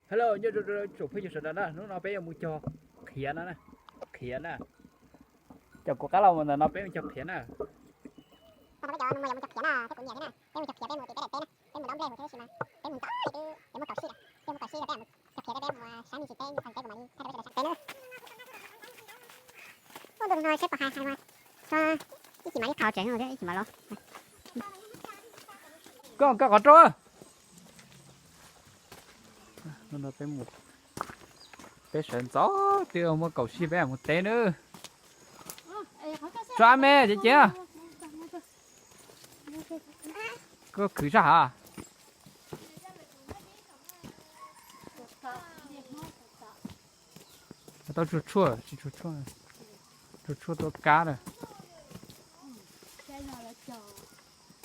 Hello, nyob zoo tsoom phooj ywg sawv daws na, hnub no peb yuav mus cog qhiav no na, qhiav na. Cov kuv qab los mus ntawm no peb mus cog qhiav na. Peb mus cog qhiav na, peb kuv niam thiab na, peb mus cog qhiav, peb mus tim peb daim teb na, peb mus dob nplej mus thiab tab sis mas peb mus ntaus sij, peb mus kaum sij, peb mus cog qhiav, peb mus saib me ntsis teb, me ntsis teb mus ua li teb na. Ua tus no seb puas hais hais mas, ib chim mam li qhau tsev no thiab ib chim mam los. Koj koj qhov rooj. Peb sawv ntxov twb muaj kaum sij peb mus teb nawb. Tso me ces ces. Koj khwv sab hav. Tau tsuag tshuaj, tsis tsuag tshuaj, tsuag tshuaj tuaj kab na.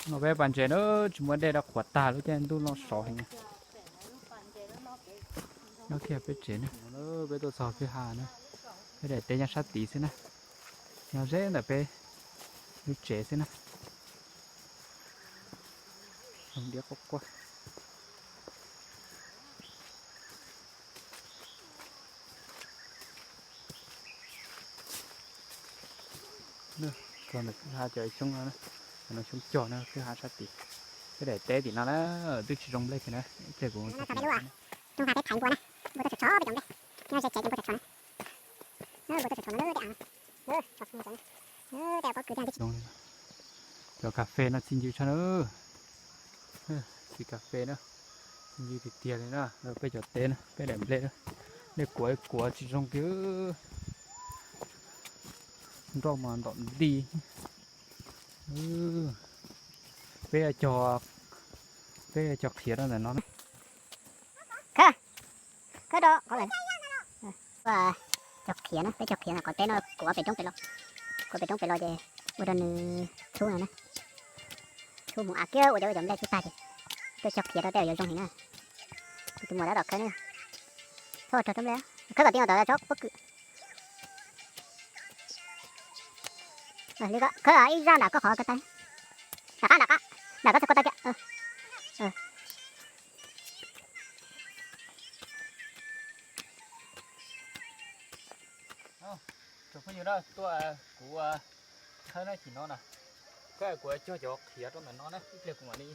No peb pas ntses na, tsis muaj dej rau qhuav tag lub caij ntuj no sov heev. Nyob kiag peb tsev na, peb tuaj txog kwj ha na, peb daim teb nyob sab tid xwb na, nyob ze ntawm peb lub tsev xwb na. Zoo diab quaj quaj. Txog ntawm kwj ha cov xyoob no, cov no xyoob cog na, kwj ha sab tid. Peb daim teb tim no na, twb tsis zoo nplej kiag na, ib pliag kuv Cov kas fes no txi ncw tshaj na. Txiv kas fes na, txi ncw tiag tiag li na. Peb cov teb na, peb daim nplej na, nej kuav kuav tsis zoo kiag. Nroj mas ntom nti. Peb cog, peb cog qhiav rau ntawm no na. Khawb, khawb rau qhov, cog qhiav na, peb cog qhiav na, qhov teb no kuav pem roob pem los, kuav pem roob pem los ces ua rau nws txhub no na, txhub mus av kiag ua cov ua cov nplej txhub tag ces tuaj cog qhiav rau tej yuav zoo heev na. Kuv tus muam tab tom khawb na, txhob ua rog rau nplej, khawb kom tij no tod tsob pob kws. Li ko khawb ib zaj nram koj qhov ko taw, nram qab, nram qab, nram koj txog ko taw kiag. Tsoom phooj ywg na, tuaj kuv khawb na, chim no na, khawb kuv cog cov qhiav rau ntawm no na, ib pliag kuv mam li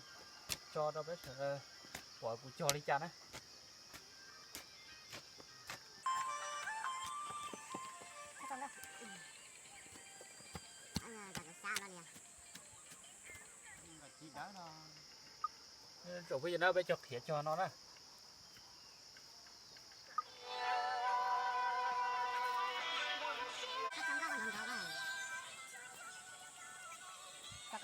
tso rau peb sawv daws pom kuv cog li cas na. Tsoom phooj ywg na, peb cog qhiav cog no na. Tau,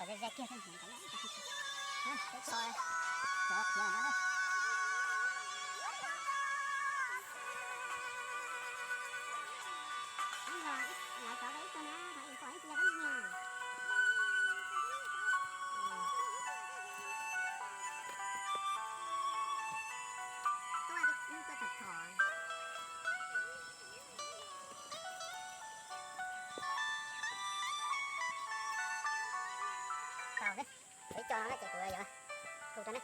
peb cog no na ces kuv yuav hu rau na.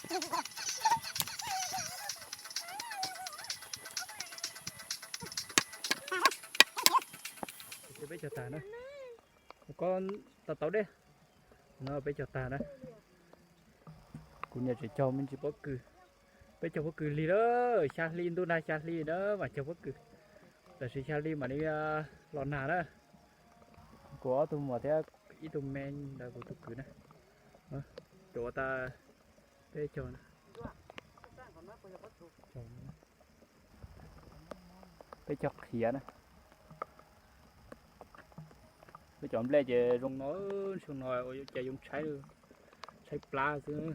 Peb cog tag na. Koj tau tau dej. No peb cog tag na. Kuv niam tseem cog me ntsis pob kws. Peb cog pob kws lig lawm, xya hli ntuj nag xya hli na mas cog pob kws. Tam sim xya hli mam li los nag na. Kuv ob tug muam thiab ib tug me ntawd kuv tus kwv na. Cov tas peb cog na. Peb cog qhiav na. Peb cov nplej ces zoo no, xyoo no ua cas yoo tshaib, tshaib plab xwb.